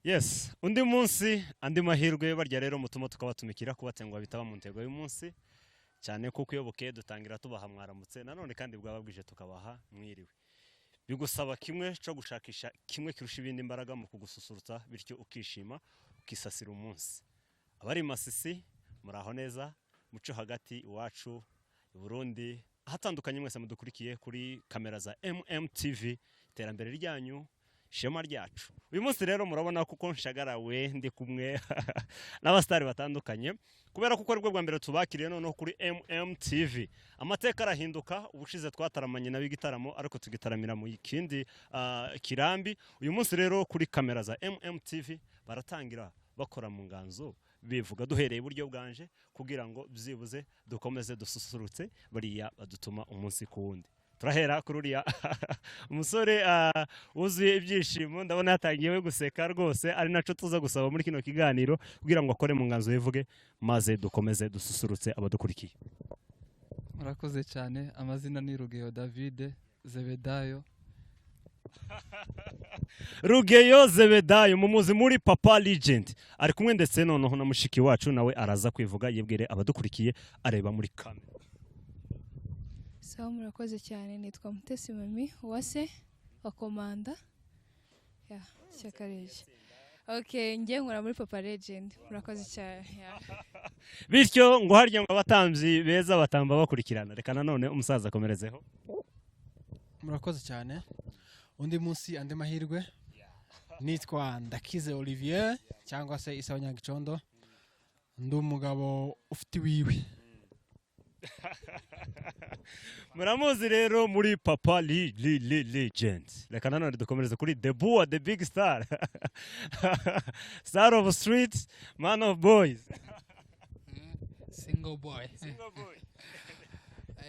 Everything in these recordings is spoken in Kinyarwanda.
Yes, undi munsi, andi mahirwe. Barya rero mutuma tukabatumikira, kubatenguha bitaba mu ntego y'umunsi cyane, kuko iyo bukeye dutangira tubaha mwaramutse, nanone kandi bwaba bwije tukabaha mwiriwe. Bigusaba kimwe cyo gushakisha kimwe kirusha ibindi imbaraga mu kugususurutsa, bityo ukishima, ukisasira umunsi. Abari i Masisi, muraho neza, muco hagati iwacu i Burundi, ahatandukanye mwese mudukurikiye kuri kamera za MMTV, iterambere ryanyu ishema ryacu. Uyu munsi rero murabona kuko nshagarawe, ndi kumwe n'abasitari batandukanye, kubera ko aribwo bwa mbere tubakiriye noneho kuri MMTV. Amateka arahinduka. Ubushize twataramanye nabo igitaramo, ariko tugitaramira mu kindi kirambi. Uyu munsi rero kuri kamera za MMTV baratangira bakora mu nganzo, bivuga, duhereye iburyo bwanje, kugira ngo byibuze dukomeze dususurutse bariya badutuma umunsi ku wundi. Turahera kuri uriya umusore wuzuye ibyishimo, ndabona yatangiye we guseka rwose, ari naco tuza gusaba muri kino kiganiro kugira ngo akore mu nganzo, yivuge, maze dukomeze dususurutse abadukurikiye. Murakoze cyane. Amazina ni Rugeyo David Zebedayo. Rugeyo Zebedayo mumuzi muri Papa Legend, ari kumwe ndetse noneho na mushiki wacu, nawe araza kwivuga, yibwire abadukurikiye areba muri kamera. Sawa, murakoze cyane. Nitwa Mutesi Mami Uwase wa Komanda ya Shyaka Rege. Okay, njye nkora muri Papa Legend. Murakoze cyane, yeah. Bityo ngo harya ngo abatambyi beza batamba bakurikirana. Reka nanone umusaza akomerezeho. Murakoze cyane. Undi munsi, andi mahirwe. Nitwa Ndakize Olivier cyangwa se Isawa Nyagicondo, ndi umugabo ufite iwiwe. Muramuzi rero muri Papa li li li Legend. Reka nanone dukomereze kuri the boy, the big star, star of street, man of boys. Single boy.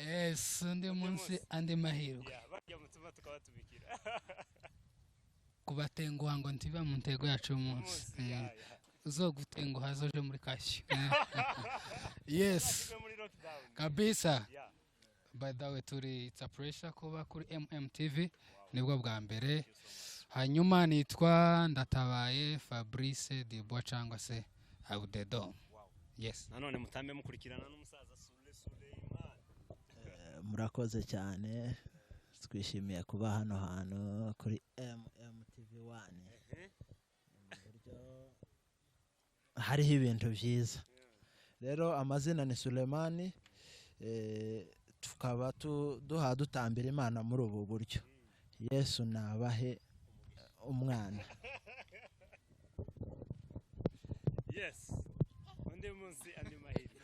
Yes, undi munsi, andi mahirwe. Kubatenguha ngo ntiba mu ntego yacu y'umunsi. Uzogutenguha azoje muri kashyu. Yes, kabisa. By the way, turi, it's a pressure kuba kuri MMTV, nibwo bwa mbere. Hanyuma nitwa Ndatabaye Fabrice Dubois cyangwa se Abudedo. Yes. Nanone mutambe mukurikirana n'umusaza Sule Suleiman. Murakoze cyane, twishimiye kuba hano hantu kuri MMTV 1 mu buryo hariho ibintu byiza. Rero amazina ni Sulemani, tukaba duha dutambira Imana muri ubu buryo. Yesu nabahe umwana. Yes, undi munsi, andi mahirwe.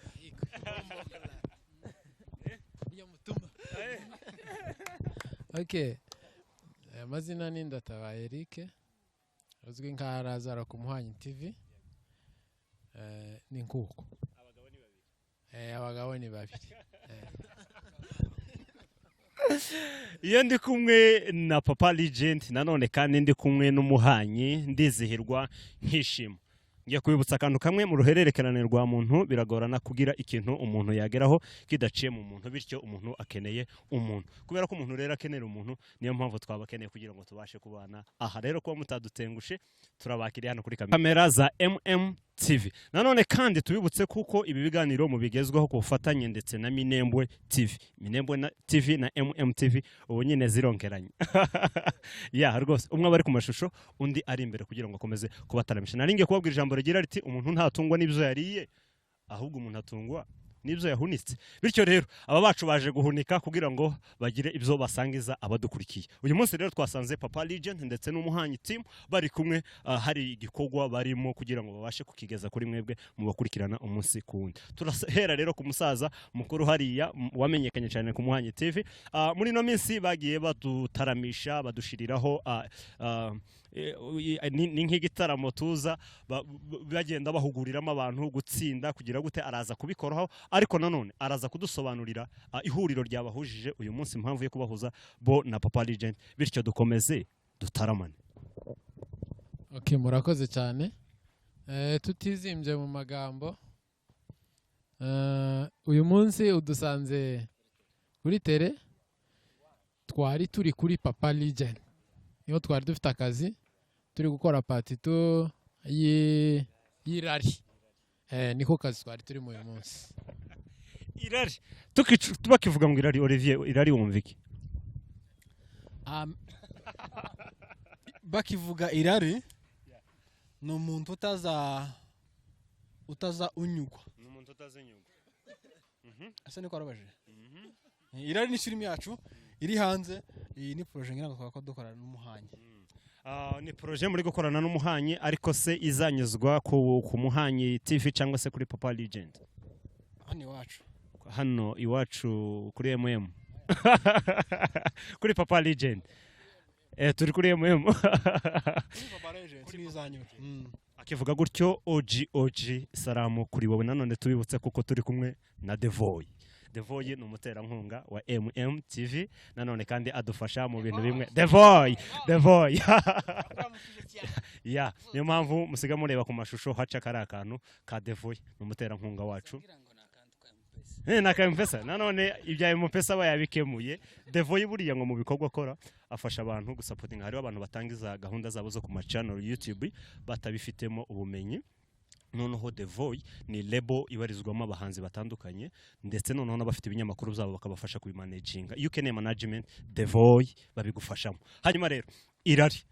Okay. Amazina ni Ndatabaye Eric, uzwi nka Razaro ku Muhanyi TV. Ni nkuko. Abagabo ni babiri. Iyo ndi kumwe na Papa Legend, nanone kandi ndi kumwe n'umuhanyi, ndizihirwa, nkishima. Ngiye kubibutsa akantu kamwe mu ruhererekanane rwa muntu: biragorana kugira ikintu umuntu yageraho kidaciye mu muntu, bityo umuntu akeneye umuntu. Kubera ko umuntu rero akenera umuntu, niyo mpamvu twabakeneye kugira ngo tubashe kubana aha. Rero kuba mutadutengushe, turabakiriye hano kuri kamera za MMTV. Nanone kandi tubibutse kuko ibi biganiro mubigezweho ku bufatanye ndetse na Minembwe TV. Minembwe na TV na MMTV ubu nyine zironkeranye ya rwose, umwe aba ari ku mashusho, undi ari imbere kugira ngo akomeze kubataramisha. Nari ngiye kubabwira ijambo rigira riti: "Umuntu ntatungwa n'ibyo yariye, ahubwo umuntu atungwa n'ibyo yahunitse." Bityo rero aba bacu baje guhunika kugira ngo bagire ibyo basangiza abadukurikiye. Uyu munsi rero twasanze Papa Legend ndetse n'umuhanyi team bari kumwe, hari igikorwa barimo kugira ngo babashe kukigeza kuri mwebwe mu bakurikirana umunsi ku wundi. Turahera rero ku musaza mukuru hariya wamenyekanye cyane ku Muhanyi TV. Muri ino minsi bagiye badutaramisha, badushiriraho ni nk'igitaramo tuza bagenda bahuguriramo abantu gutsinda kugira gute. Araza kubikoraho, ariko nanone araza kudusobanurira ihuriro ryabahujije uyu munsi, impamvu yo kubahuza bo na Papa Legend, bityo dukomeze dutaramane. Okay, murakoze cyane. Tutizimbye mu magambo. Uyu munsi udusanze kuri terrain, twari turi kuri Papa Legend. Niho twari dufite akazi, turi gukora part two. y'irari. Niko kazi twari turimo uyu munsi. Irari, bakivuga ngo irari, Olivier, irari wumva iki? Bakivuga irari, ni umuntu utaza unyugwa. Ni umuntu utazinyugwa. Ese niko warabajije? Irari ni filimi yacu iri hanze. Iyi ni projet ngira ngo twakora dukorana n'Umuhanyi. Ni projet muri gukorana n'Umuhanyi, ariko se izanyuzwa ku Muhanyi TV cyangwa se kuri Papa Legend? Hano iwacu. Hano iwacu kuri kuri Papa Legend. Turi kuri Kuri Papa Legend niyo izanyura. Akivuga gutyo, OG OG, salamu kuri wowe. Nanone tubibutse kuko turi kumwe na Devoy. Devoy ni umuterankunga wa MMTV, nanone kandi adufasha mu bintu bimwe. Devoy, Devoy ya, niyo mpamvu musiga mureba ku mashusho haca kari akantu ka Devoy, ni umuterankunga wacu. Na ka M-Pesa. Nanone ibya M-Pesa aba yabikemuye. Devoy buriya ngo mu bikorwa akora afasha abantu gusapotinga. Hariho abantu batangiza gahunda zabo zo ku ma channel YouTube batabifitemo ubumenyi. Noneho Devoy ni label ibarizwamo abahanzi batandukanye, ndetse noneho n'abafite ibinyamakuru byabo bakabafasha kubimanaginga. Iyo ukeneye management, Devoy babigufashamo. Hanyuma rero irari,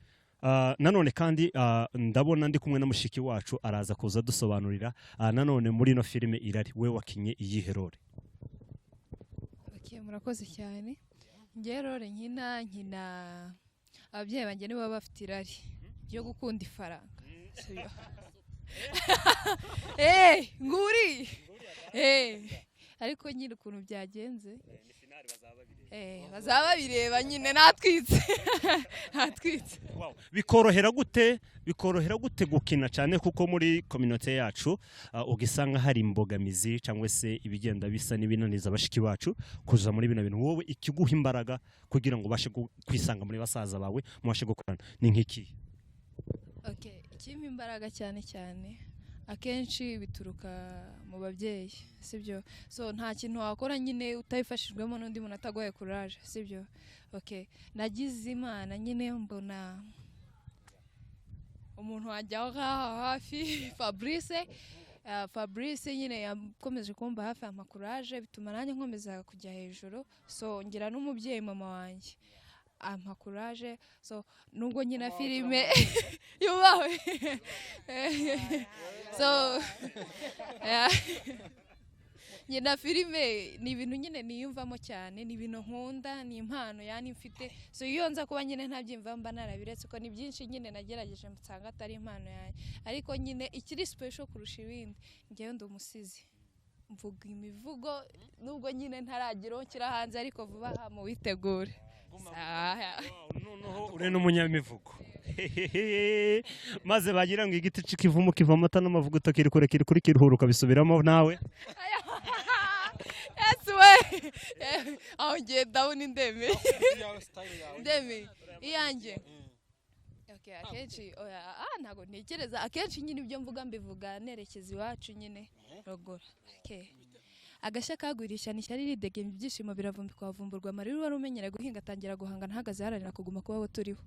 nanone kandi ndabona ndi kumwe na mushiki wacu, araza kuza dusobanurira. Nanone muri ino filime Irari, we wakinye iyihe role? Okay, murakoze cyane. Njye role nkina ababyeyi banjye nibo baba bafite irari ryo gukunda ifaranga. Sibyo? Nguri ariko nyine ukuntu byagenze, bazaba babireba nyine, natwitse natwitse. Wow. Bikorohera gute gukina, cyane kuko muri community yacu ugisanga hari imbogamizi cyangwa se ibigenda bisa n'ibinaniza bashiki bacu kuza muri bino bintu? Wowe ikiguha imbaraga kugira ngo ubashe kwisanga muri basaza bawe, mubashe gukorana, ni nk'iki? Okay, ikimpa imbaraga cyane cyane akenshi bituruka mu babyeyi, sibyo? So nta kintu wakora nyine utabifashijwemo n'undi muntu ataguhaye courage, sibyo? Okay, nagize Imana nyine mbona umuntu wanjye aho ngaho hafi, Fabrice. Fabrice nyine yakomeje kumba hafi, ampa courage, bituma nanjye nkomeza kujya hejuru. So ngira n'umubyeyi, mama wanjye, ampa courage. So nubwo nkina filime, yubahwe. So yeah. Nkina filime ni ibintu nyine niyumvamo cyane, ni ibintu nkunda, ni impano yani mfite. So iyo nza kuba nyine ntabyiyumvamo mba narabiretse, ko ni byinshi nyine nagerageje nsanga atari impano yanjye. Ariko nyine ikiri special kurusha ibindi, njyewe ndi umusizi, mvuga imivugo, nubwo nyine ntaragira uwo nshyira hanze, ariko vuba aha muwitegure. Sawa. Noneho uri n'umunyamivugo, maze bagira ngo igiti c'ikivumu kiva amata n'amavuguto, kiri kure, kiri kuri kiruhuruka, bisubiramo nawe. Yes we, aho ngiye ndabona ndemeye ndemeye iyanjye. Okay, akenshi oya, ntabwo ntekereza. Akenshi nyine ibyo mvuga mbivuga nerekeza iwacu nyine ruguru. Okay. Agashya kagurisha ni ishyari ridegembya, ibyishimo biravumbikwa, havumburwa amarira. Wari umenyereye guhinga atangira guhangana, ahagaze aharanira kuguma kuba abo turiho.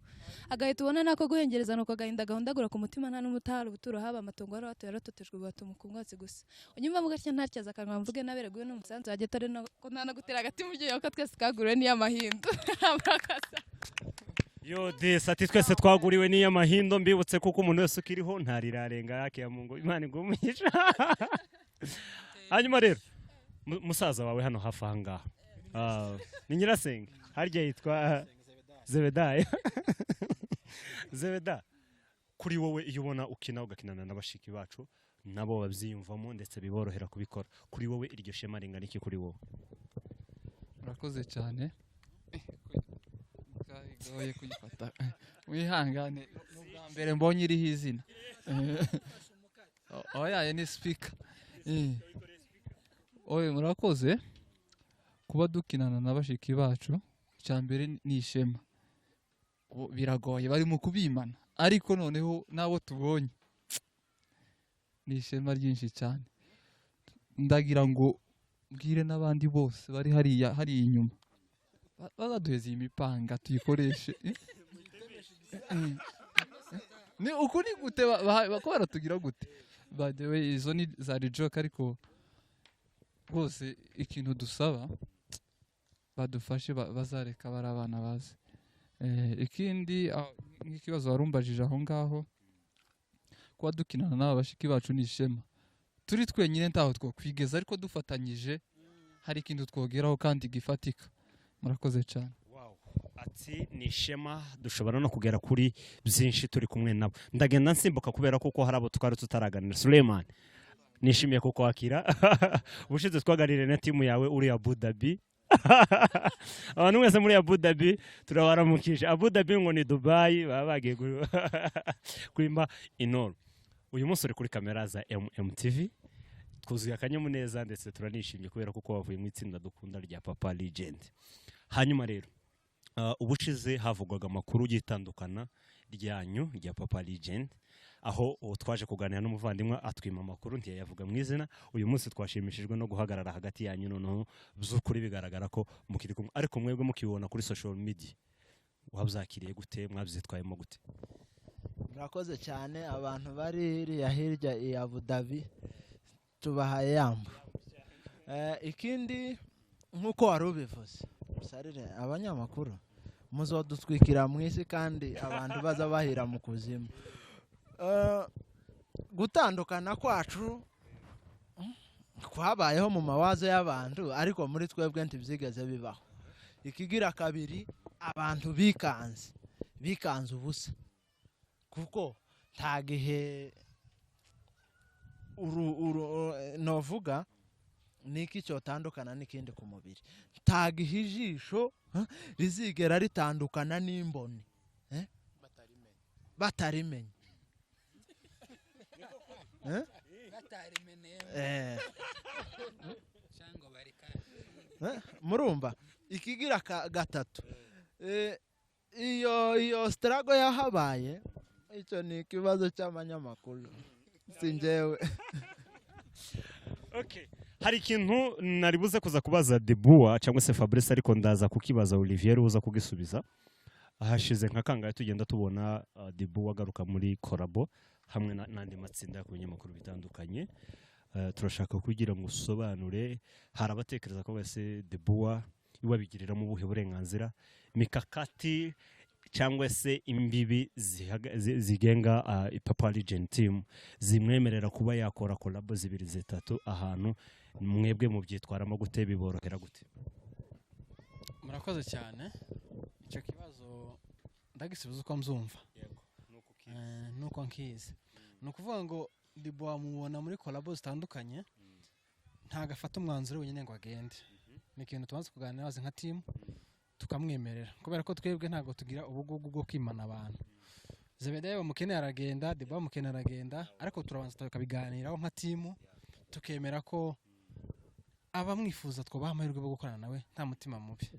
Agahita ubona nako guhengereza, nuko agahinda gahondagura ku mutima, nta n'umutahari ubuturo, haba amatongo wari watuye yaratotejwe batuma ku mwotsi gusa. Unyumva mvuga atya ntatyaza akanwa, mvuge nabereguwe n'umusanzu wajya atari no ko nta nagutera agati mu ryinyo, ko twese twaguriwe n'iy'amahindu. Murakoze. Yo desi, ati twese twaguriwe n'iy'amahindo. Mbibutse kuko umuntu wese ukiriho ntarirarenga yake ya Mungu, Imana igumisha. Hanyuma rero musaza wawe hano hafi aha ngaha, ni nyirasenge, harya yitwa Zebedayo. Zebeda, kuri wowe iyo ubona ukina ugakinana na bashiki bacu, nabo babyiyumvamo ndetse biborohera kubikora, kuri wowe iryo shema ringana iki kuri wowe? Murakoze cyane. Bigoye kuyifata, wihangane, n'ubwa mbere mbonye iriho izina. Oya, ni speaker. Oye, murakoze. Kuba dukinana na bashiki bacu, icya mbere ni ishema. Biragoye, bari mu kubimana, ariko noneho n'abo tubonye ni ishema ryinshi cyane. Ndagira ngo mbwire n'abandi bose bari hariya hariya inyuma, bazaduheza iyi mipanga tuyikoreshe. Ni uku ni gute bako baratugira gute? By the way, izo ni zari joke, ariko rwose ikintu dusaba, badufashe, bazareka bari abana bazi. Ikindi nk'ikibazo warumbajije aho ngaho, kuba dukinana n'aba bashiki bacu ni ishema. Turi twenyine ntaho twokwigeza, ariko dufatanyije hari ikintu twogeraho kandi gifatika. Murakoze cyane. Ati ni ishema, dushobora no kugera kuri byinshi turi kumwe nabo. Ndagenda nsimbuka kubera kuko hari abo twari tutaraganira. Suleiman, nishimiye kukwakira. Ubushize twaganiriye na timu yawe uri Abu Dhabi. Abantu mwese muri Abu Dhabi turabaramukije. Abu Dhabi ngo ni Dubai, baba bagiye kwimba inoro. Uyu munsi uri kuri kamera za MMTV, twuzuye akanyamuneza ndetse turanishimye kubera kuko wavuye mu itsinda dukunda rya Papa Legend. Hanyuma rero, ubushize havugwaga amakuru y'itandukana ryanyu rya Papa Legend, aho uwo twaje kuganira n'umuvandimwe atwima amakuru, ntiyayavuga mu izina. Uyu munsi twashimishijwe no guhagarara hagati yanyu, noneho by'ukuri bigaragara ko mukiri kumwe. Ariko mwebwe mukibona kuri social media, wabyakiriye gute? Mwabyitwayemo gute? Murakoze cyane. Abantu bari hiriya hirya i Abu Dhabi, tubahaye yambu. Ikindi nk'uko wari ubivuze, sarire abanyamakuru muzodutwikira mu isi kandi abantu baza bahira mu kuzimu. Gutandukana kwacu kwabayeho mu mawazo y'abantu, ariko muri twebwe ntibyigeze bibaho. Ikigira kabiri, abantu bikanze ubusa, kuko nta gihe uru novuga niki cyotandukana n'ikindi ku mubiri. Nta gihe ijisho rizigera ritandukana n'imboni, batarimenye. Murumva ikigira gatatu, iyo struggle yahabaye, icyo ni ikibazo cy'abanyamakuru, si njyewe. Okay. Hari ikintu nari buze kuza kubaza Debua cyangwa se Fabrice, ariko ndaza kukibaza Olivier uza kugisubiza. Hashize nka kangahe tugenda tubona Debua agaruka muri collabo hamwe n'andi matsinda ku binyamakuru bitandukanye. Turashaka kugira ngo usobanure, hari abatekereza ko bese Debua iwabigiriramo ubuhe burenganzira, mikakati cyangwa se imbibi zigenga Papa Legend team zimwemerera kuba yakora collabo zibiri zitatu ahantu. Mwebwe mubyitwaramo gute? Biborohera gute? Murakoze cyane. Icyo kibazo ndagisubiza uko mzumva nuko nkizi. Ni ukuvuga ngo Deboa mubona muri collabo zitandukanye, ntago afata umwanzuro wenyine ngo agende. Ni ikintu tubanza kuganira nka team, tukamwemerera, kubera ko twebwe ntago tugira ubugugu bwo kwimana abantu. Zebedayo mukene aragenda, Deboa mukene aragenda, ariko turabanza tukabiganiraho nka team, tukemera ko abamwifuza twubaha amahirwe yo gukorana nawe nta mutima mubi.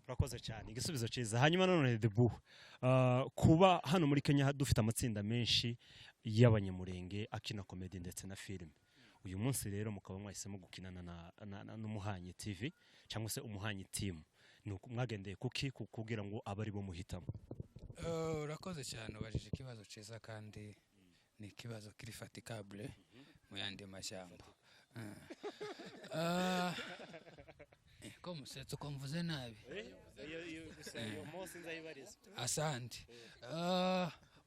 Urakoze cyane, igisubizo cyiza. Hanyuma none Deboa, kuba hano muri Kenya dufite amatsinda menshi y'abanyamurenge akina comedy ndetse na filime, uyu munsi rero mukaba mwahisemo gukinana n'Umuhanyi TV cyangwa se Umuhanyi team, mwagendeye kuki kugira ngo abe ari bo muhitamo? Urakoze cyane, ubajije ikibazo cyiza kandi ni ikibazo kiri fatikable mu yandi mashyamba. Ko musetsa uko mvuze nabi? Asante.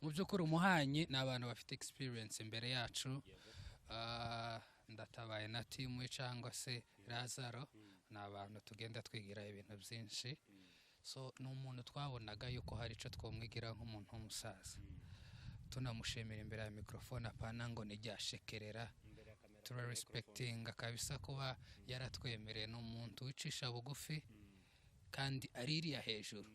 Mu by'ukuri Umuhanyi ni abantu bafite experience imbere yacu. Ndatabaye na timu ye cyangwa se Lazaro, ni abantu tugenda twigira ibintu byinshi. So ni umuntu twabonaga yuko hari icyo twamwigira nk'umuntu w'umusaza, tunamushimira imbere ya microphone, apana ngo nijyashekerera, turarespectinga kabisa kuba yaratwemereye. Ni umuntu wicisha bugufi kandi aririya hejuru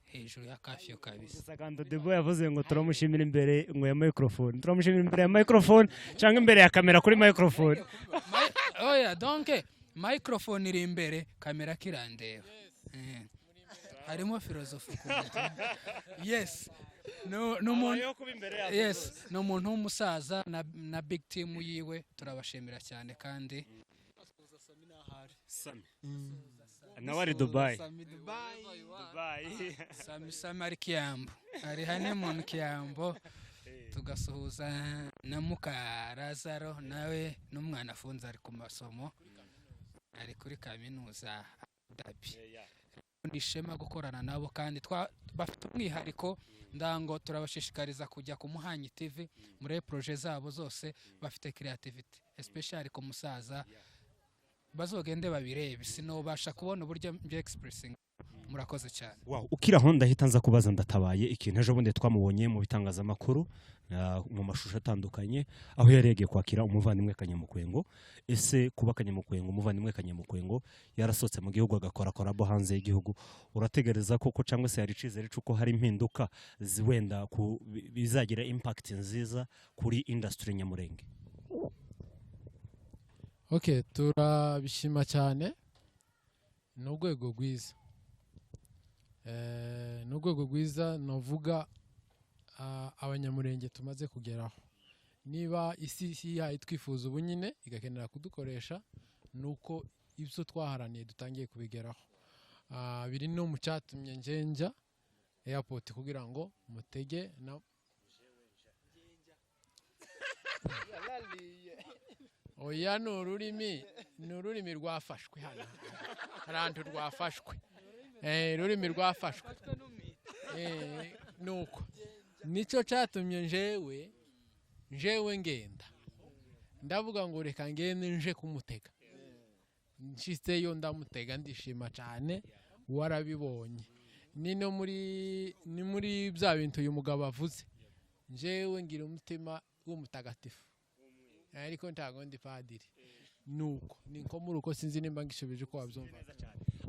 hejuru ya kafyo kabisa. Sagando Debo yavuze ngo turamushimira imbere ngo ya microphone, turamushimira imbere ya microphone cyangwa imbere ya kamera kuri microphone? Oya, donc microphone iri imbere, kamera kirandeba. Harimo filozofi ku mutwe. Yes, no, no umuntu, yes, ni umuntu w'umusaza na big team yiwe, turabashimira cyane kandi Sami. Nawe ari Dubai. Sami Dubai. Dubai. Sami, Sami ari Kiambu, ari honeymoon Kiambu. Tugasuhuza na muka Lazaro, nawe n'umwana afunze, ari ku masomo, ari kuri kaminuza Abu Dhabi. Ni ishema gukorana nabo kandi bafite umwihariko. Ndango turabashishikariza kujya ku Muhanyi TV muri projet zabo zose. Bafite creativity, especially ku musaza. Bazogende babirebe, sinobasha kubona uburyo mbye expressing. Murakoze cyane. Wow, ukiri aho ndahita nza kubaza Ndatabaye ikintu. Ejo bundi twamubonye mu bitangazamakuru, mu mashusho atandukanye, aho yari yagiye kwakira umuvandimwe Kanyamukwengo. Ese kuba Kanyamukwengo, umuvandimwe Kanyamukwengo, yarasohotse mu gihugu agakora collabo hanze y'igihugu, urategereza koko cyangwa se hari icyizere cy'uko hari impinduka wenda bizagira impact nziza kuri industry Nyamurenge? Ok, turabishima cyane. Ni urwego rwiza. Ni urwego rwiza navuga Abanyamurenge tumaze kugeraho. Niba isi yayo twifuza ubu nyine igakenera kudukoresha, ni uko ibyo twaharaniye dutangiye kubigeraho. Biri no mu cyatumye njenja airport kugira ngo mutege na oya. Ni ururimi rwafashwe hano, hari ahantu rwafashwe. Ururimi rwafashwe. Nuko nicyo cyatumye njewe ngenda, ndavuga ngo reka ngende nje kumutega. Nshitseyo ndamutega, ndishima cyane, warabibonye. Ni no muri, ni muri bya bintu uyu mugabo avuze. Njewe ngira umutima w'umutagatifu, ariko ntago ndi padiri. Nuko ni nko muri uko, sinzi nimba ngishubije uko wabyumva.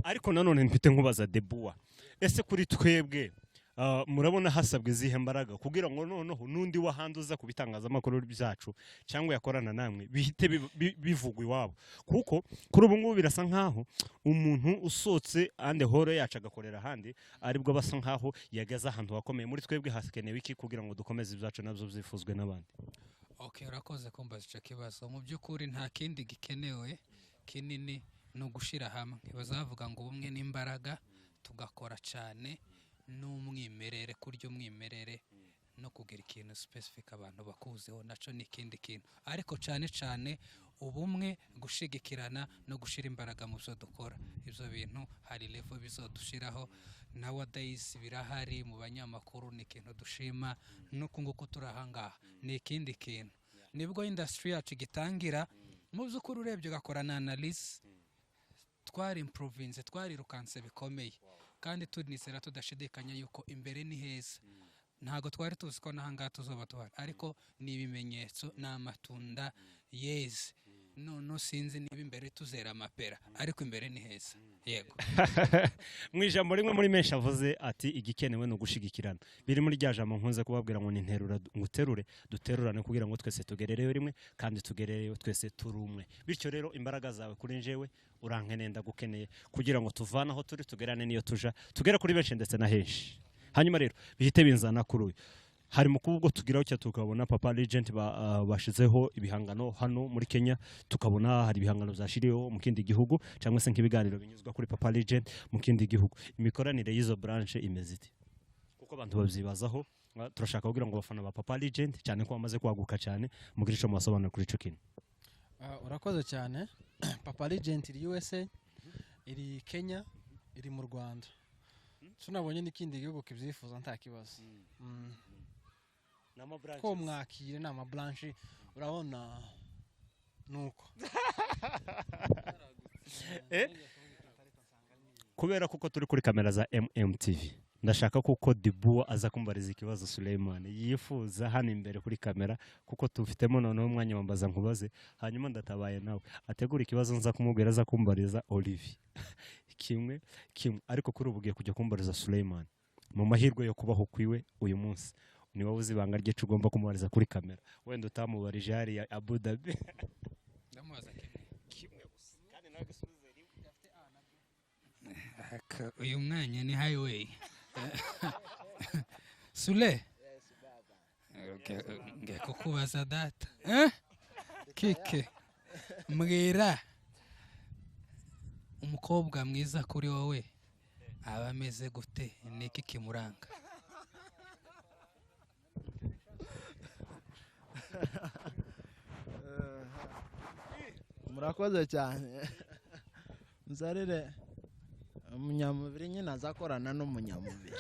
Ariko nanone mfite nkubaza Debuwa, ese kuri twebwe murabona hasabwa izihe mbaraga kugira ngo noneho n'undi wahandi uza ku bitangazamakuru byacu cyangwa yakorana namwe bihite bivugwa iwabo? Kuko kuri ubu ngubu birasa nkaho umuntu usohotse ande horo yacu agakorera ahandi aribwo basa nkaho yageze ahantu hakomeye. Muri twebwe hakenewe iki kugira ngo dukomeze ibyacu nabyo byifuzwe n'abandi? Ok, urakoze kumbaza icyo kibazo. Mu by'ukuri nta kindi gikenewe kinini, ni ugushyira hamwe. Bazavuga ngo ubumwe n'imbaraga, tugakora cyane n'umwimerere, kurya umwimerere no kugira ikintu specific abantu bakuziho, nacyo ni ikindi kintu. Ariko cyane cyane ubumwe, gushigikirana no gushyira imbaraga mu byo dukora. Ibyo bintu hari level bizodushiraho. Nowadays birahari mu banyamakuru, ni ikintu dushima. Nuku nguku turi ahangaha ni ikindi kintu, nibwo industry yacu igitangira. Mu by'ukuri urebye ugakora na analyse, twari improvinze, twarirukanse bikomeye, kandi tunizera tudashidikanya yuko imbere ni heza. Ntabwo twari tuzi ko n'ahangaha tuzoba tuhari, ariko ni ibimenyetso, ni amatunda yeze. None sinzi niba imbere tuzera amapera, ariko imbere ni heza, yego. Mu ijambo rimwe muri menshi avuze ati igikenewe ni ugushigikirana. Biri muri rya jambo nkunze kubabwira ngo ni nterura nguterure, duterurane kugira ngo twese tugerereyo rimwe kandi tugerereyo twese turi umwe. Bityo rero imbaraga zawe kuri njyewe urankeneye, ndagukeneye, kugira ngo tuvane aho turi tugerane n'iyo tuja, tugere kuri benshi ndetse na henshi. Hanyuma rero bihite binzana kuri uyu. Hari mu kuba ubwo tugiraho cya tukabona Papa Legend bashizeho ibihangano hano muri Kenya, tukabona hari ibihangano byashiriweho mu kindi gihugu, cyangwa se nk'ibiganiro binyuzwa kuri Papa Legend mu kindi gihugu. Imikoranire y'izo branche imeze ite? Kuko abantu babyibazaho. Turashaka kugira ngo abafana ba Papa Legend, cyane ko bamaze kwaguka cyane, mugire icyo mubasobanurira kuri ico kintu. Urakoze cyane. Papa Legend iri USA, iri Kenya, iri mu Rwanda. Tunabonye n'ikindi gihugu kibyifuza, nta kibazo. Ko mwakire ni ama branche, urabona nuko. Kubera kuko turi kuri kamera za MMTV, ndashaka kuko Dibuwa aza kumbariza ikibazo Suleiman yifuza hano imbere kuri kamera, kuko tufitemo noneho umwanya wambaza nkubaze. Hanyuma Ndatabaye nawe ategura ikibazo nza kumubwira aza kumbariza Olivier kimwe kimwe. Ariko kuri ubu ugiye kujya kumbariza Suleiman mu mahirwe yo kubaho kwiwe uyu munsi. Ni wowe uzi ibanga rye ugomba kumubariza kuri kamera, wenda utamubarije hariya Abu Dhabi. Ndamubaza kimwe? Kimwe gusa, kandi nawe gasubize rimwe. Uyu mwanya ni highway. Sule, ngiye kukubaza data. Eh? Kike, mbwira. Umukobwa mwiza kuri wowe aba ameze gute? Niki kimuranga? Murakoze cyane. Nzarire umunyamubiri nyine azakorana n'umunyamubiri.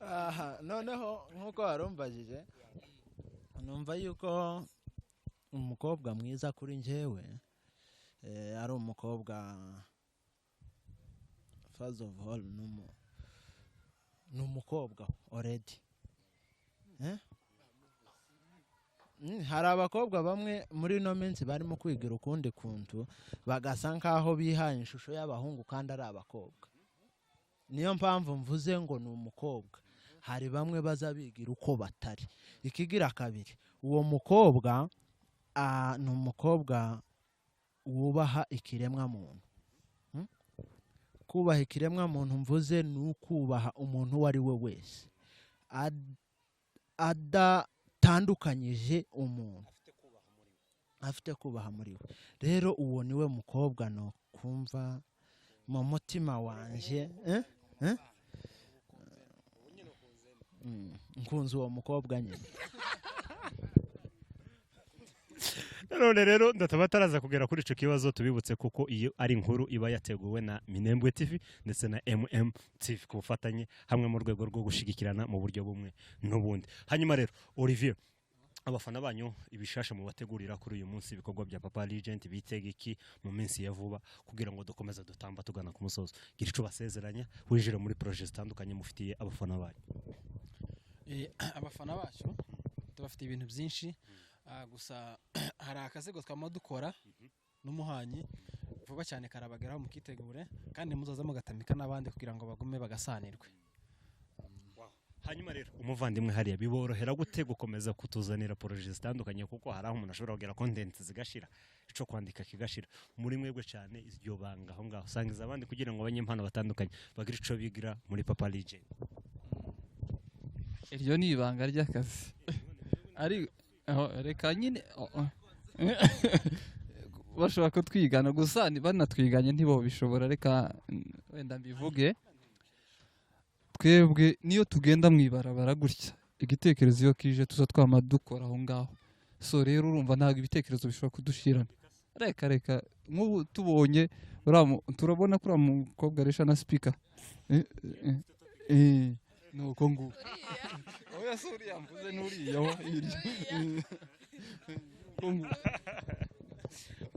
Aha, noneho nk'uko warumbajije, numva yuko umukobwa mwiza kuri njyewe ari umukobwa, first of all, ni umukobwa already. Hari abakobwa bamwe muri ino minsi barimo kwigira ukundi kuntu, bagasa nkaho bihaye ishusho y'abahungu kandi ari abakobwa. Niyo mpamvu mvuze ngo ni umukobwa. Hari bamwe baza bigira uko batari. Ikigira kabiri, uwo mukobwa ni umukobwa wubaha ikiremwa muntu. Kubaha ikiremwa muntu mvuze ni ukubaha umuntu uwo ari we wese, adatandukanyije umuntu, afite kubaha muri we. Rero uwo niwe mukobwa no kumva mu mutima wanje, nkunze uwo mukobwa nyine. None rero ndataba taraza kugera kuri ico kibazo, tubibutse kuko iyo ari inkuru iba yateguwe na Minembwe TV ndetse na MM TV ku bufatanye hamwe mu rwego rwo gushigikirana mu buryo bumwe n'ubundi. Hanyuma rero Olivier, abafana banyu ibishasha mu bategurira kuri uyu munsi ibikorwa bya Papa Legend bitega iki mu minsi ya vuba kugira ngo dukomeze dutamba tugana ku musozo? Gira ico basezeranya winjire muri projet zitandukanye mufitiye abafana banyu. Abafana bacu tubafite ibintu byinshi. Gusa hari akazego twama dukora n'umuhanyi vuba cyane karabageraho, mukitegure kandi muzaza mugatamika n'abandi kugira ngo bagume bagasanirwe. Hanyuma rero umuvandimwe hariya biborohera gute gukomeza kutuzanira projet zitandukanye, kuko hari aho umuntu ashobora kugera content zigashira, ico kwandika kigashira muri mwebwe cyane iryo banga aho ngaho sangiza abandi kugira ngo abanyempano batandukanye bagire ico bigira muri Papa Legend? Iryo ni ibanga ry'akazi. Ari reka nyine bashobora kutwigana gusa banatwiganye ntibobishobora. Reka wenda mbivuge, twebwe niyo tugenda mu ibarabara gutya igitekerezo iyo kije tuza twama dukora aho ngaho. So rero urumva ntabwo ibitekerezo bishobora kudushirana. Reka reka nk'ubu tubonye turabona ko uriya mukobwa aresha na speaker nuko nguko. Oya si uriya mvuze n'uriya wa hirya.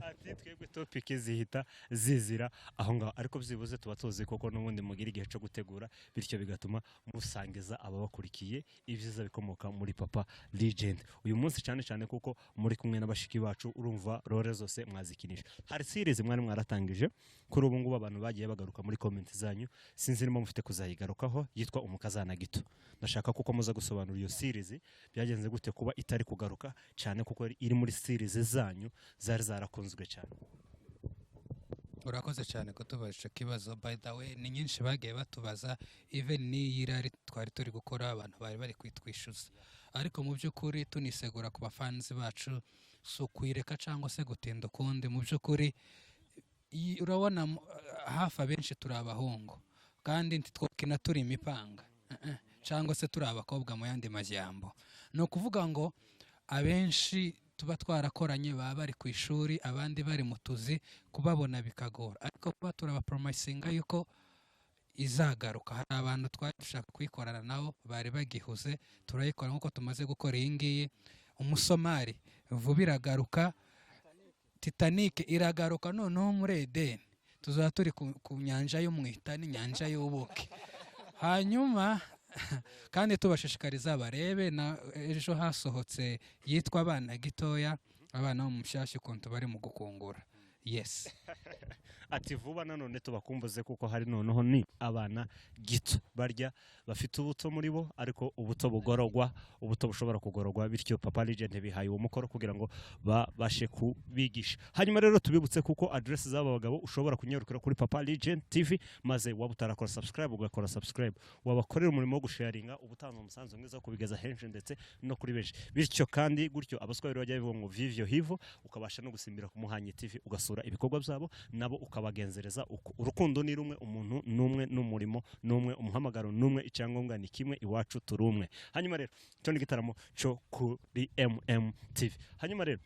Ati twebwe topic zihita zizira aho ngaho, ariko byibuze tuba tuzi koko n'ubundi mugira igihe cyo gutegura, bityo bigatuma musangiza ababakurikiye ibyiza bikomoka muri Papa Legend uyu munsi, cyane cyane kuko muri kumwe n'abashiki bacu, urumva role zose mwazikinisha. Hari series mwari mwaratangije kuri ubu ngubu abantu bagiye bagaruka muri comment zanyu, sinzi niba mufite kuzayigarukaho, yitwa Umukazana Gito. Ndashaka kuko muza gusobanura iyo series byagenze gute kuba itari kugaruka cyane, kuko iri muri series zanyu zari zarakunzwe cyane. Urakoze cyane kutubaza icyo kibazo. By the way, ni nyinshi bagiye batubaza, even n'iyi rari twari turi gukora abantu bari bari kwitwishyuza, ariko mu by'ukuri tunisegura ku bafanzi bacu, si ukwireka cyangwa se gutinda ukundi. Mu by'ukuri urabona hafi abenshi turi abahungu kandi ntitwokina turi imipanga cyangwa se turi abakobwa mu yandi majyambo. Ni ukuvuga ngo abenshi tuba twarakoranye baba bari ku ishuri, abandi bari mu tuzi, kubabona bikagora, ariko kuba turabaporomisinga yuko izagaruka. Hari abantu twari dushaka kuyikorana nabo bari bagihuze, turayikora nk'uko tumaze gukora iyi ngiyi. Umusomali vuba iragaruka, Titanic iragaruka, noneho muri Edeni tuzaba turi ku nyanja y'umwita n'inyanja y'ubuki. Hanyuma kandi tubashishikariza barebe na ejo hasohotse yitwa Abana Gitoya, abana bo mu mushyashya ukuntu bari mu gukungura. Yes. Ati vuba nanone tubakumbuze, kuko hari noneho ni abana gito barya bafite ubuto muri bo, ariko ubuto bugorogwa, ubuto bushobora kugorogwa. Bityo Papa Legend bihaye uwo mukoro kugira ngo babashe kubigisha. Hanyuma rero tubibutse kuko address z'aba bagabo ushobora kunyarukira kuri Papa Legend TV, maze waba utarakora subscribe ugakora subscribe, wabakorera umurimo wo gusharinga, uba utanze umusanzu mwiza wo kubigeza henshi ndetse no kuri benshi. Bityo kandi gutyo abaswahili bajya bivuga ngo vivyo hivyo, ukabasha no gusimbira ku Muhanyi TV ugasura ibikorwa byabo, nabo ukabagenzereza uko. Urukundo ni rumwe, umuntu n'umwe, n'umurimo n'umwe, umuhamagaro n'umwe, icyangombwa ni kimwe, iwacu turi umwe. Hanyuma rero cyo ni igitaramo cyo kuri MMTV. Hanyuma rero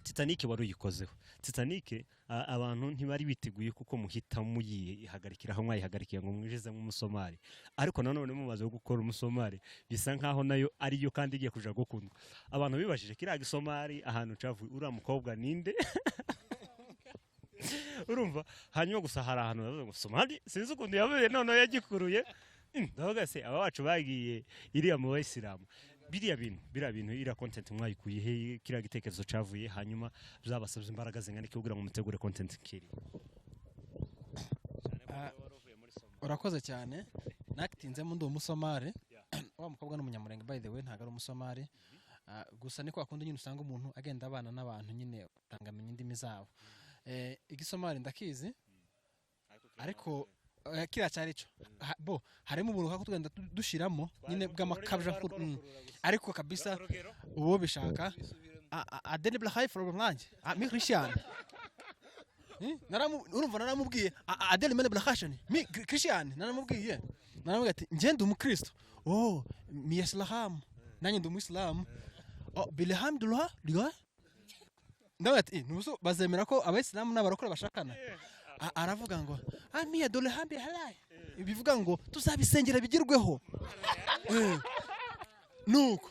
Titanic wari uyikozeho. Titanic abantu ntibari biteguye kuko muhita muyihagarikira aho mwayihagarikiye ngo mwinjizemo umusomali, ariko nanone mumaze gukora umusomali bisa nkaho nayo ariyo kandi igiye kuja gukundwa. Abantu bibajije kiriya gisomali ahantu cavuye, uriya mukobwa ninde? Urumva? Hanyuma gusa hari ahantu bavuga ngo Somali, sinzi ukuntu yavuye noneho yagikuruye. Ndavuga se aba bacu bagiye iriya mu bayisilamu, biriya bintu, iriya content mwayikuye he? Kiriya gitekerezo cavuye, hanyuma byabasabye imbaraga zingana iki kugira ngo mutegure content kiri? Urakoze cyane. Nakitinzemo ndi umusomali. Wa mukobwa ni umunyamurenge, by the way, ntabwo ari umusomali. Gusa ni kwa kundi nyine usanga umuntu agenda abana n'abantu nyine utangamenya indimi zabo. Igisomali ndakizi, ariko kiriya cyari cyo bo harimo ubuntu kako tugenda dushiramo nyine bw'amakabya, ariko kabisa uwo bishaka adeni blahayi from nanjye mi Christian. Urumva naramubwiye adeni mene blahashani mi Christian, naramubwiye ati njye ndi umukristo, oh mi Islam, nanjye ndi umuyisilamu, oh bilhamdulillah liga. Ndavuga ati: "Nubuso bazemera ko abayisilamu n'abarokore bashakana?" Aravuga ngo amiya dole hambi halai, bivuga ngo tuzabisengera bigirweho. Nuko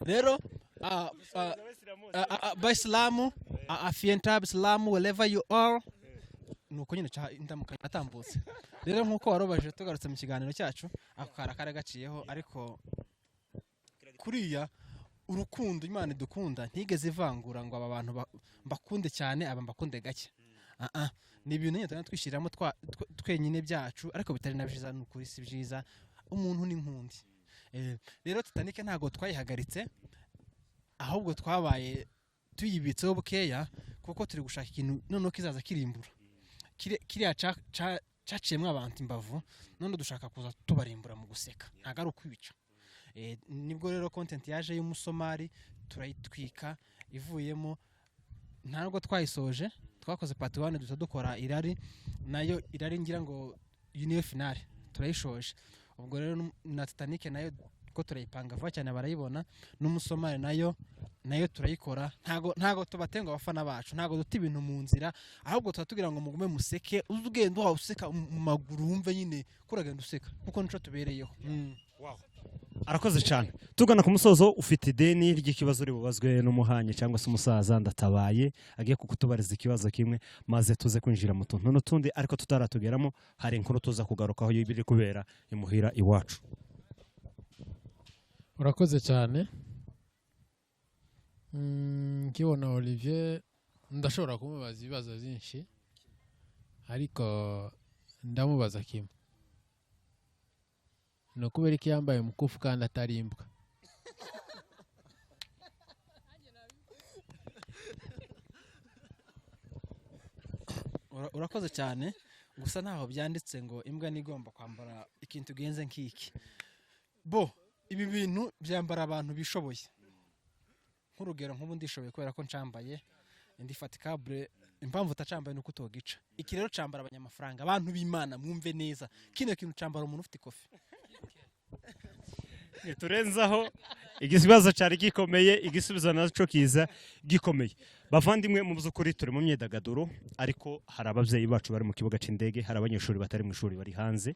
rero bayisilamu afienta abisilamu wherever you are, nuko nyine ca indamuka natambutse. Rero nkuko warobaje, tugarutse mu kiganiro cyacu, ako kara kari gaciyeho, ariko kuriya urukundo Imana idukunda ntigeze ivangura ngo aba bantu mbakunde cyane, aba mbakunde gake. Ah ah, ni ibintu nyine tugenda twishyiramo twenyine byacu, ariko bitari na byiza. Ni ukuri si byiza, umuntu ni nkundi. Rero Titanic ntabwo twayihagaritse, ahubwo twabaye tuyibitseho bukeya kuko turi gushaka ikintu noneho kizaza kirimbura kiriya caciyemo abantu imbavu. None dushaka kuza tubarimbura mu guseka, ntabwo ari ukwica. Nibwo rero content yaje y'umusomali turayitwika, ivuyemo ntabwo twayisoje, twakoze part 1, duhita dukora irari nayo. Irari ngira ngo iyi niyo finale, turayishoje. Ubwo rero na Titanic nayo ko turayipanga vuba cyane barayibona, n'umusomali nayo turayikora. Ntago tubatenga abafana bacu, ntago duta ibintu mu nzira, ahubwo tuba tugira ngo mugume museke, uze ugenda uhawe useka mu maguru, wumve nyine ko uragenda useka kuko nico tubereyeho. Arakoze cyane. Tugana ku musozo, ufite ideni ry'ikibazo uri bubazwe n'umuhanyi cyangwa se umusaza Ndatabaye, agiye kukutubariza ikibazo kimwe maze tuze kwinjira mu tuntu n'utundi. Ariko tutaratugeramo, hari inkuru tuza kugarukaho y'ibiri kubera imuhira iwacu. Urakoze cyane. Nkibona Olivier ndashobora kumubaza ibibazo byinshi, ariko ndamubaza kimwe: ni ukubera ko yambaye umukufi kandi atari imbwa? Urakoze cyane. Gusa ntaho byanditse ngo imbwa nigomba kwambara ikintu genze nk'iki. Bo ibi bintu byambara abantu bishoboye. Nk'urugero, nk'ubu ndishoboye kubera ko ncambaye indi fatikabure. Impamvu utacambaye nuko utogica. Iki rero cambara abanyamafaranga, abantu b'Imana mwumve neza, kino kintu cambara umuntu ufite ikofi. Ntiturenzaho, ikibazo cyari gikomeye, igisubizo nacyo kiza gikomeye. Bavandimwe, mu by'ukuri turi mu myidagaduro, ariko hari ababyeyi bacu bari mu kibuga cy'indege, hari abanyeshuri batari mu ishuri bari hanze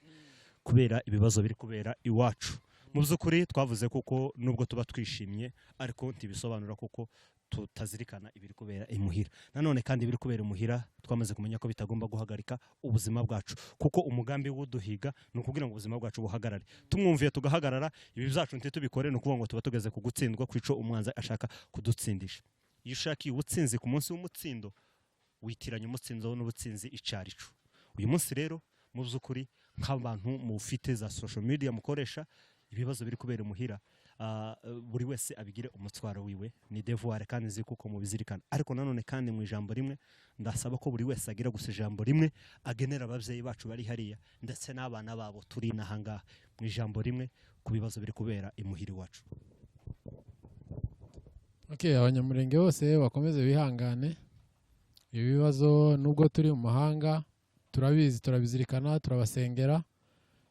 kubera ibibazo biri kubera iwacu. Mu by'ukuri twavuze kuko nubwo tuba twishimye, ariko ntibisobanura kuko tutazirikana ibiri kubera imuhira. Nanone kandi ibiri kubera imuhira twamaze kumenya ko bitagomba guhagarika ubuzima bwacu, kuko umugambi w'uduhiga ni ukugira ngo ubuzima bwacu buhagarare. Tumwumviye tugahagarara, ibi byacu ntitubikore, ni ukuvuga ngo tuba tugeze ku gutsindwa kwico umwanzi ashaka kudutsindisha. Iyo ushakiye ubutsinzi ku munsi w'umutsindo Witiranya umutsinzo n'ubutsinzi icarico. Uyu munsi rero, mu by'ukuri, nk'abantu mufite za social media mukoresha, ibibazo biri kubera imuhira, buri wese abigire umutwaro wiwe, ni devoir, kandi nzi kuko mubizirikana. Ariko nanone kandi, mu ijambo rimwe, ndasaba ko buri wese agira gusa ijambo rimwe agenera ababyeyi bacu bari hariya ndetse n'abana babo turi n'ahangaha, mu ijambo rimwe, ku bibazo biri kubera imuhira iwacu. Okay, Abanyamurenge bose bakomeze bihangane. Ibibazo, nubwo turi mu mahanga, turabizi, turabizirikana, turabasengera.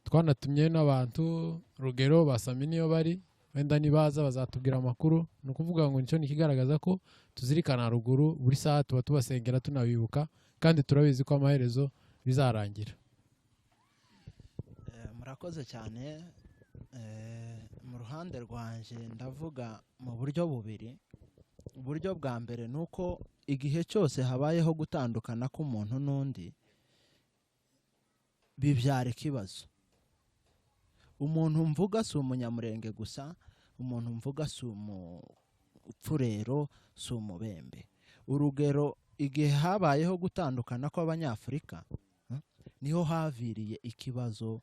Twanatumye n'abantu, rugero basami niyo bari, wenda nibaza bazatubwira amakuru. Ni ukuvuga ngo nicyo ni ikigaragaza ko tuzirikana ruguru. Buri saha tuba tubasengera, tunabibuka, kandi turabizi ko amaherezo bizarangira. Murakoze cyane. Mu ruhande rwanjye ndavuga mu buryo bubiri. Uburyo bwa mbere ni uko igihe cyose habayeho gutandukana k'umuntu n'undi, bibyara ikibazo. Umuntu mvuga si Umunyamurenge gusa, umuntu mvuga si Umupfurero, si Umubembe. Urugero, igihe habayeho gutandukana kw'Abanyafurika, niho haviriye ikibazo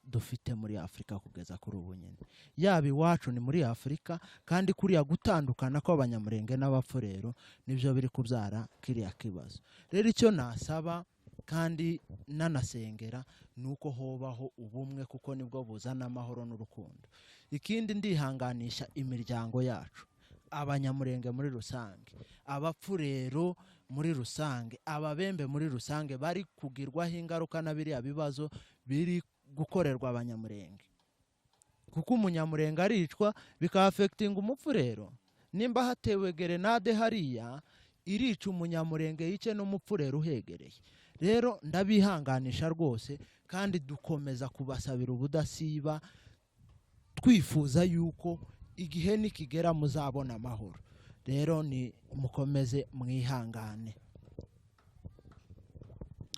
dufite muri Afurika kugeza kuri ubu nyine. Yaba iwacu ni muri Afurika, kandi kuriya gutandukana kw'Abanyamurenge n'Abapfurero nibyo biri kubyara kiriya kibazo. Rero icyo nasaba kandi nanasengera ni uko hobaho ubumwe, kuko nibwo buzana amahoro n'urukundo. Ikindi, ndihanganisha imiryango yacu, Abanyamurenge muri rusange, Abapfurero muri rusange, Ababembe muri rusange, bari kugirwaho ingaruka na biriya bibazo biri gukorerwa Abanyamurenge, kuko Umunyamurenge aricwa bikaaffectinga Umupfurero. Nimba hatewe gerenade hariya, irica Umunyamurenge, yice n'Umupfurero uhegereye. Rero ndabihanganisha rwose, kandi dukomeza kubasabira ubudasiba, twifuza yuko igihe nikigera muzabona amahoro. Rero ni mukomeze mwihangane.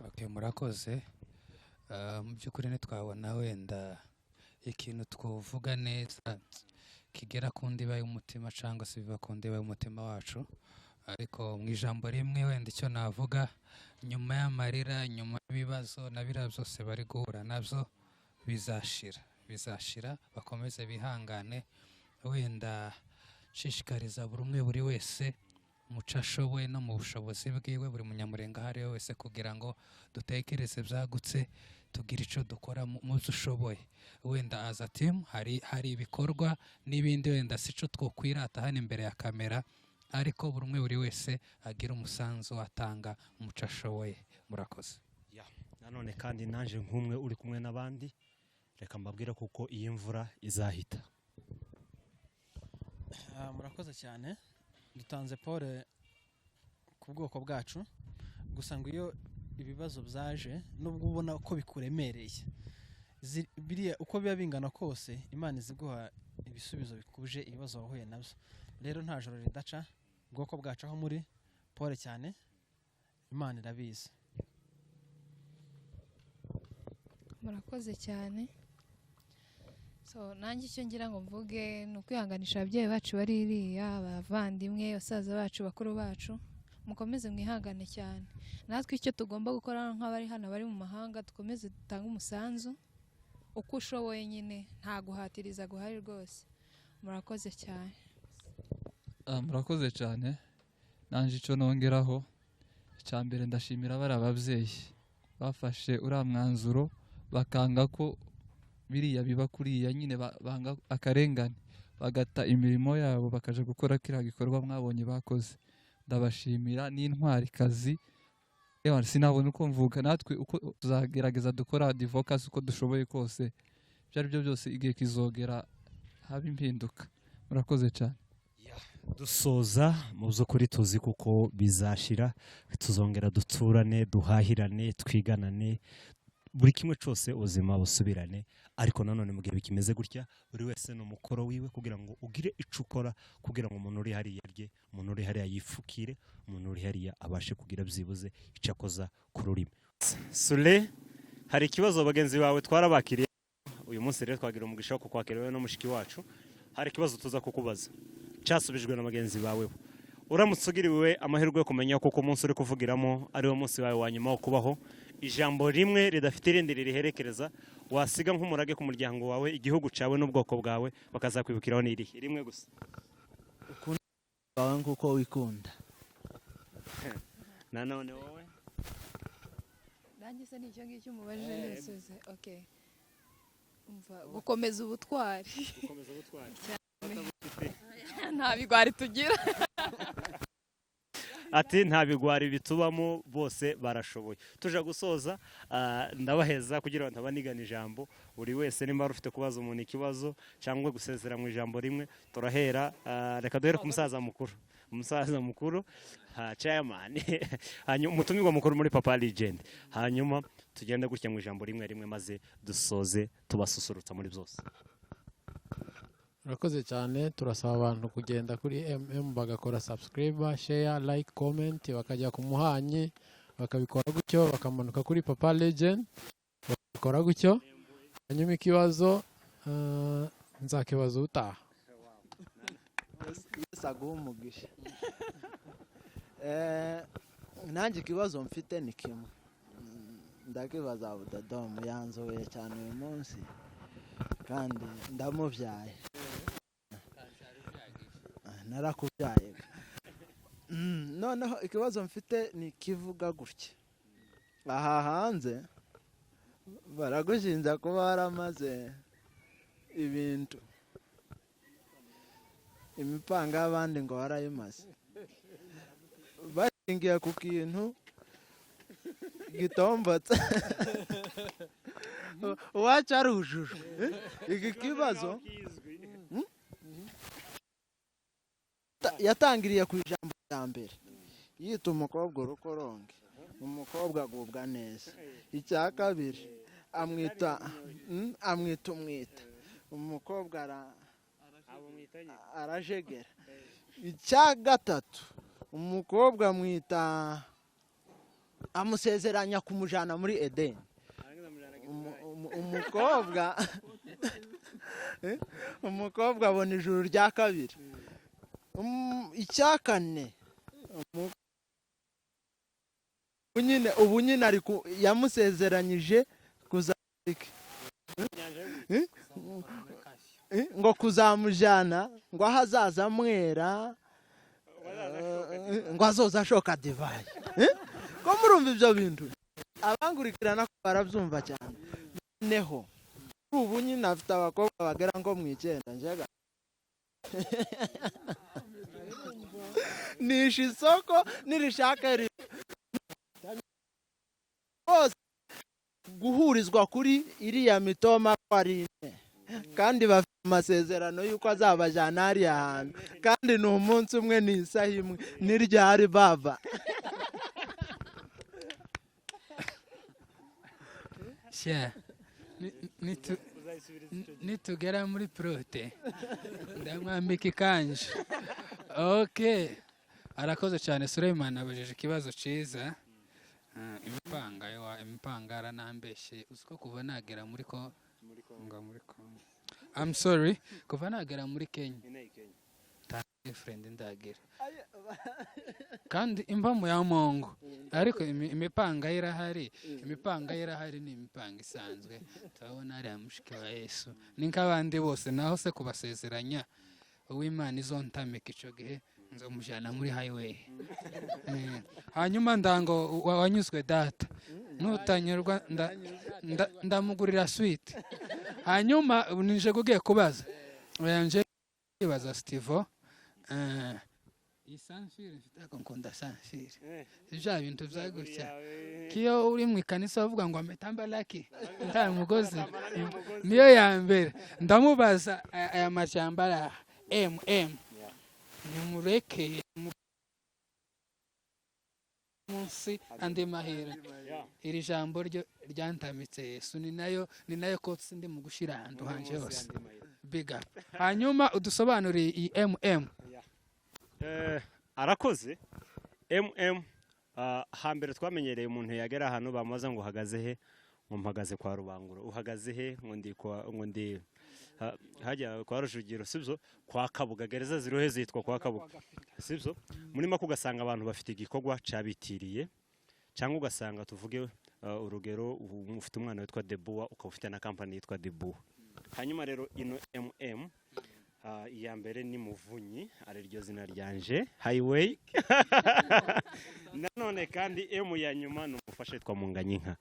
Okay, murakoze. Mu by'ukuri ntitwabona wenda ikintu twovuga neza kigera ku ndiba y'umutima cyangwa se biva ku ndiba y'umutima wacu, ariko mu ijambo rimwe wenda icyo navuga, nyuma y'amarira, nyuma y'ibibazo na biriya byose bari guhura nabyo, bizashira, bizashira. Bakomeze bihangane. Wenda nshishikariza buri umwe, buri wese muco ashoboye no mu bushobozi bwiwe, buri Munyamurenge aho ari we wese, kugira ngo dutekereze byagutse, tugire icyo dukora mu byo ushoboye. Wenda as a team hari ibikorwa n'ibindi, wenda si cyo twokwirata hano imbere ya kamera, ariko buri umwe, buri wese agira umusanzu atanga umuco ashoboye. Murakoze. Nanone kandi naje nk'umwe uri kumwe n'abandi, reka mbabwire kuko iyi mvura izahita. Murakoze cyane. Dutanze pole ku bwoko bwacu. Gusa ngo iyo ibibazo byaje, nubwo ubona ko bikuremereye, biriya uko biba bingana kose, Imana iziguha ibisubizo bikuje ibibazo wahuye nabyo. Rero nta joro ridaca. Ubwoko bwacu aho muri, pole cyane, Imana irabizi. Murakoze cyane. So nanjye icyo ngira ngo mvuge ni ukwihanganisha ababyeyi bacu bari iriya, abavandimwe, basaza bacu, bakuru bacu. Mukomeze mwihangane cyane. Natwe icyo tugomba gukora nk'abari hano, bari mu mahanga, dukomeze dutange umusanzu uko ushoboye nyine, nta guhatiriza guhari rwose. Murakoze cyane. Murakoze cyane. Nanjye icyo nongeraho, icya mbere ndashimira bari ababyeyi bafashe uriya mwanzuro, bakanga ko biriya biba kuriya nyine, banga akarengane, bagata imirimo yabo, bakaja gukora kiriya gikorwa mwabonye bakoze. Ndabashimira n'intwarikazi. Ewa, sinabona uko mvuga. Natwe uko tuzagerageza dukora advocacy uko dushoboye kose, ibyo ari byo byose igihe kizogera haba impinduka. Murakoze cyane. Dusoza, mu by'ukuri tuzi kuko bizashira, tuzongera duturane, duhahirane, twiganane, buri kimwe cyose, ubuzima busubirane. Ariko nanone mu gihe bikimeze gutya, buri wese ni umukoro wiwe kugira ngo ugire icyo ukora, kugira ngo umuntu uri hariya arye, umuntu uri hariya yifukire, umuntu uri hariya abashe kugira byibuze icyo akoza ku rurimi. Sule, hari ikibazo bagenzi bawe twarabakiriye uyu munsi. Rero twagira umugisha wo kukwakira wowe no mushiki wacu. Hari ikibazo tuza kukubaza cyasubijwe na bagenzi bawe. Uramutse ugiriwe amahirwe yo kumenya ko umunsi uri kuvugiramo ari wo munsi wawe wa nyuma wo kubaho, ijambo rimwe ridafite irindi ririherekereza wasiga nk'umurage ku muryango wawe, igihugu cyawe n'ubwoko bwawe, bakazakwibukiraho, ni irihe? Rimwe gusa. Ukunda wawe nk'uko wikunda. Nanone wowe? Nanjye se ni icyo ngicyo umubajije n'ibisubizo? Okay, umva, gukomeza ubutwari. Gukomeza ubutwari. Nta bigwari tugira. Ati nta bigwari bitubamo, bose barashoboye. Tuja gusoza, ndabaheza kugira ngo ntabanigana ijambo. Buri wese nimba wari ufite kubaza umuntu ikibazo cyangwa gusezera mu ijambo rimwe, turahera, reka duhere ku musaza mukuru, chairman, hanyuma umutumirwa mukuru muri Papa Legend, hanyuma tugende gutya mu ijambo rimwe rimwe, maze dusoze tubasusurutsa muri byose. Urakoze cyane. Turasaba abantu kugenda kuri bagakora subscribe, share, like, comment, bakajya ku muhanyi bakabikora gutyo, bakamanuka kuri Papa Legend bakabikora gutyo. Hanyuma ikibazo nzakibaza ubutaha. Yesu aguhe umugisha. Nanjye ikibazo mfite ni kimwe. Ndakibaza Budadomu, yanzobeye cyane uyu munsi kandi ndamubyaye. Narakubyaye. Noneho ikibazo mfite ni ikivuga gutya: aha hanze baragushinja kuba waramaze ibintu, imipanga y'abandi, ngo warayimaze, bashingiye ku kintu gitombotse uwacu arujujwe. Iki kibazo yatangiriye ku ijambo rya mbere yita umukobwa urukoronge, umukobwa agubwa neza. Icya kabiri amwita umwita, umukobwa arajegera. Icya gatatu, umukobwa amwita, amusezeranya kumujyana muri Edeni. Umukobwa abona ijuru rya kabiri. Icya kane, ubu nyine yamusezeranyije kuzarika ngo kuzamujyana ngo aho azaza amwera, ngo azoza ashoka divayi. Ko murumva ibyo bintu, abangurikirana ko barabyumva cyane. Noneho kuri ubu nyine afite abakobwa bagera nko mu 9. Njyaga nishe isoko nirishaka bose guhurizwa kuri iriya mitoma ko ari ine, kandi bafite amasezerano y'uko azabajyana hariya hantu, kandi ni umunsi umwe, ni isaha imwe, ni ryari baba? Sha, nitugera muri prote ndamwambika ikanju. Okay, arakoze cyane Suleiman, abajije ikibazo cyiza. Imipanga yo, imipanga aranambeshye. Uzi ko kuva nagera muri ko ngo muri Congo, I'm sorry, kuva nagera muri Kenya nta girlfriend ndagira, kandi imvamu ya Mungu. Ariko imipanga ye irahari, imipanga ye irahari, ni imipanga isanzwe. Turabona hariya mushiki wa Yesu ni nk'abandi bose. Naho se kubasezeranya, uw'Imana izontamika ico gihe nzomujyana muri highway. Hanyuma ndango wanyuzwe data, nutanyurwa ndamugurira sweet. Hanyuma ubu nije ugiye kubaza. Oya, nje kwibaza Stivo. Iyi sans-fil mfite, ariko nkunda sans-fil, bya bintu bya gutya, kiyo uri mu ikanisa bavuga ngo ametamba laki nta mugozi, niyo ya mbere. Ndamubaza aya majambo ari aha, mm nimureke munsi andi mahera. Iri jambo ryo ryantamitse Yesu, ni nayo kotsi ndi mu gushyira ahantu hanje hose. Big up. Hanyuma udusobanuriye iyi mm. Arakoze. Hambere twamenyereye umuntu yagera ahantu bamubaza ngo uhagaze he, Ngo mpagaze kwa Rubangura. Uhagaze he? Ngo ndi kwa, ngo ndi hajya kwa Rujugiro, sibyo? Kwa Kabuga, gereza zirohe zitwa kwa Kabuga, sibyo? Muri make ugasanga abantu bafite igikorwa cabitiriye, cyangwa ugasanga tuvuge urugero ufite umwana witwa Deboa, ukaba ufite na company yitwa Deboa. Hanyuma rero ino MM, iya mbere ni Muvunyi, ari ryo zina ryanje Highway. Nanone kandi M ya nyuma ni umufasha witwa Munganyinka,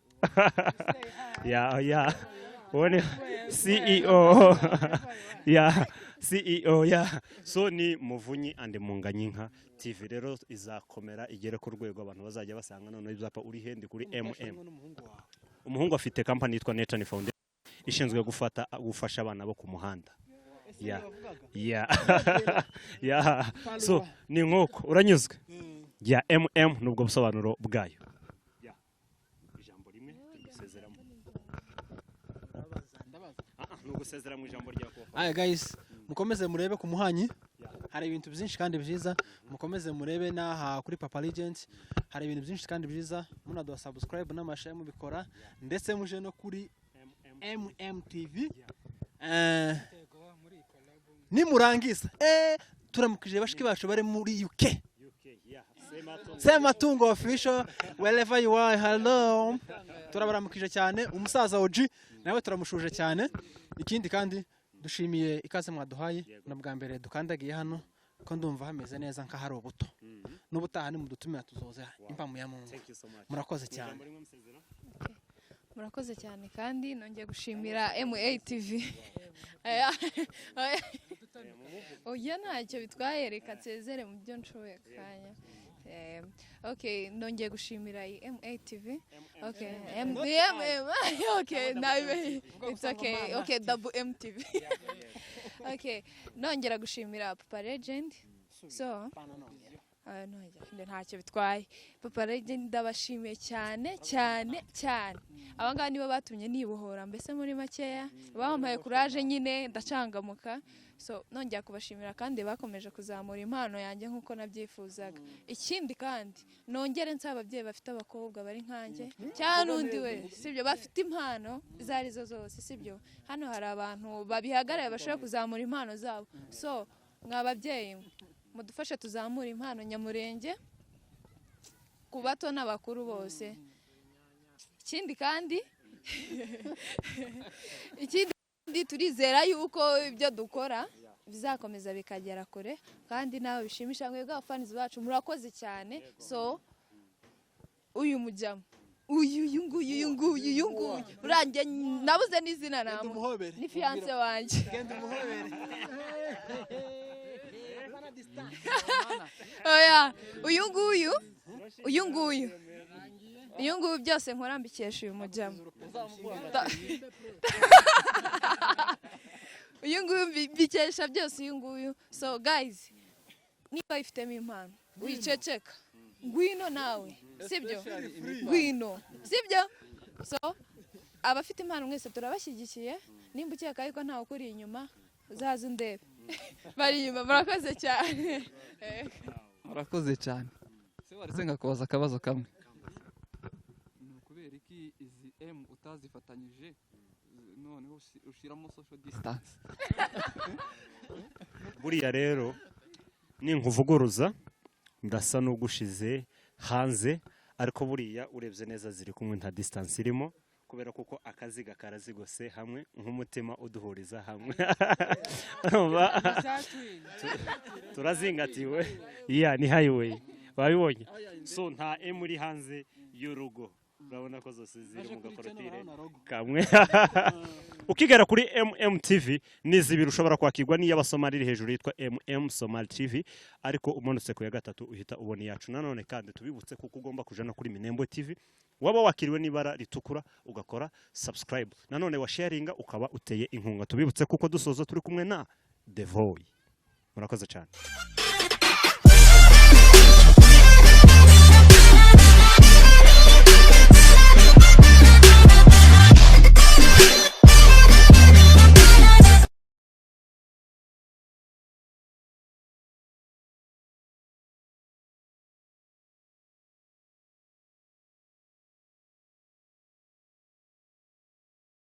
ya uwo ni CEO, ya CEO ya. So ni Muvunyi and Munganyinka TV. Rero izakomera igere ku rwego abantu bazajya basanga noneho ibyapa uri hendi kuri MM. Umuhungu afite company yitwa Nathan Foundation ishinzwe gufasha abana bo ku muhanda. Ya, so ni nk'uko uranyuzwe ya MM nubwo busobanuro bwayo. Ya, ijambo rimwe tugusezeramo. Ni ugusezera mu ijambo rya kuba. Aya guys, mukomeze murebe ku Muhanyi, hari ibintu byinshi kandi byiza. Mukomeze murebe n'aha kuri Papa Legend, hari ibintu byinshi kandi byiza. Munaduha subscribe n'amashare mubikora, ndetse muje no kuri MMTV. Nimurangiza turamukije bashiki bacu bari muri UK, Sematungo Official, wherever you are, hello, turabaramukije cyane. Umusaza OG nawe turamushuje cyane. Ikindi kandi dushimiye ikaze mwaduhaye, na bwa mbere dukandagiye hano ko ndumva hameze neza nk'ahari ubuto. N'ubutaha nimudutumira tuzoza impamu ya Mungu. Murakoze cyane. Murakoze cyane, kandi nongeye gushimira MATV. Aya, oya, oya, ntacyo bitwaye, reka nsezere mu byo nshoboye akanya. Okay, nongeye gushimira iyi MATV. Okay, M M M, okay, nabimenye. It's okay. Okay, double MTV. Okay, nongera gushimira Papa Legend. So, nongera ntacyo bitwaye. Papa Legend, ndabashimiye cyane cyane cyane. Aba ngaba nibo batumye nibohora, mbese muri makeya bampaye courage nyine ndacangamuka. So nongera kubashimira, kandi bakomeje kuzamura impano yanjye nk'uko nabyifuzaga. Ikindi kandi nongere nsaba ababyeyi bafite abakobwa bari nkanjye cyangwa n'undi wese, sibyo, bafite impano izo arizo zose, sibyo, hano hari abantu babihagarariye bashobora kuzamura impano zabo. So mwa babyeyi mwe, mudufashe tuzamure impano nyamurenge ku bato n'abakuru bose. Ikindi kandi turizera yuko ibyo dukora bizakomeza bikagera kure, kandi nawe bishimisha mwebwe abafanizi bacu. Murakoze cyane. So uyu mujyamo, uyu, uyu nguyu, uyu nguyu, uyu nguyu urangiye nabuze n'izina namu Umuhobere. Ni fiancé wanjye. Genda umuhobere. Oya, uyu nguyu, uyu nguyu, uyu nguyu, byose nkora mbikesha uyu mujyamo. Uyu nguyu mbikesha byose, uyu nguyu. So guys, niba wifitemo impano wiceceka, ngwino nawe, sibyo? Ngwino, sibyo? So abafite impano mwese turabashyigikiye. Nimba ukeka yuko ntawe ukuri inyuma, uzaze undebe, bari inyuma. Murakoze cyane. Murakoze cyane. Se waretse ngakubaza akabazo kamwe? Ni ukubera iki izi M utazifatanyije, noneho ushiramo social distance? Buriya rero ninkuvuguruza ndasa n'ugushize hanze, ariko buriya urebye neza ziri kumwe, nta distance irimo, kubera kuko akaziga karazigose hamwe nk'umutima uduhuriza hamwe. Urumva? Turazingatiwe. Iya ni highway, wabibonye. So nta M uri hanze y'urugo, urabona ko zose ziri mu gakorotire kamwe. Ukigera kuri MMTV ni zibiri ushobora kwakirwa n'iy'Abasomali iri hejuru yitwa MM Somali TV, ariko umanutse ku ya gatatu uhita ubona iyacu. Nanone kandi tubibutse kuko ugomba kuja no kuri Minembwe TV, waba wakiriwe n'ibara ritukura ugakora subscribe, nanone wa sharinga ukaba uteye inkunga. Tubibutse kuko dusoza turi kumwe na The Voy. Murakoze cyane.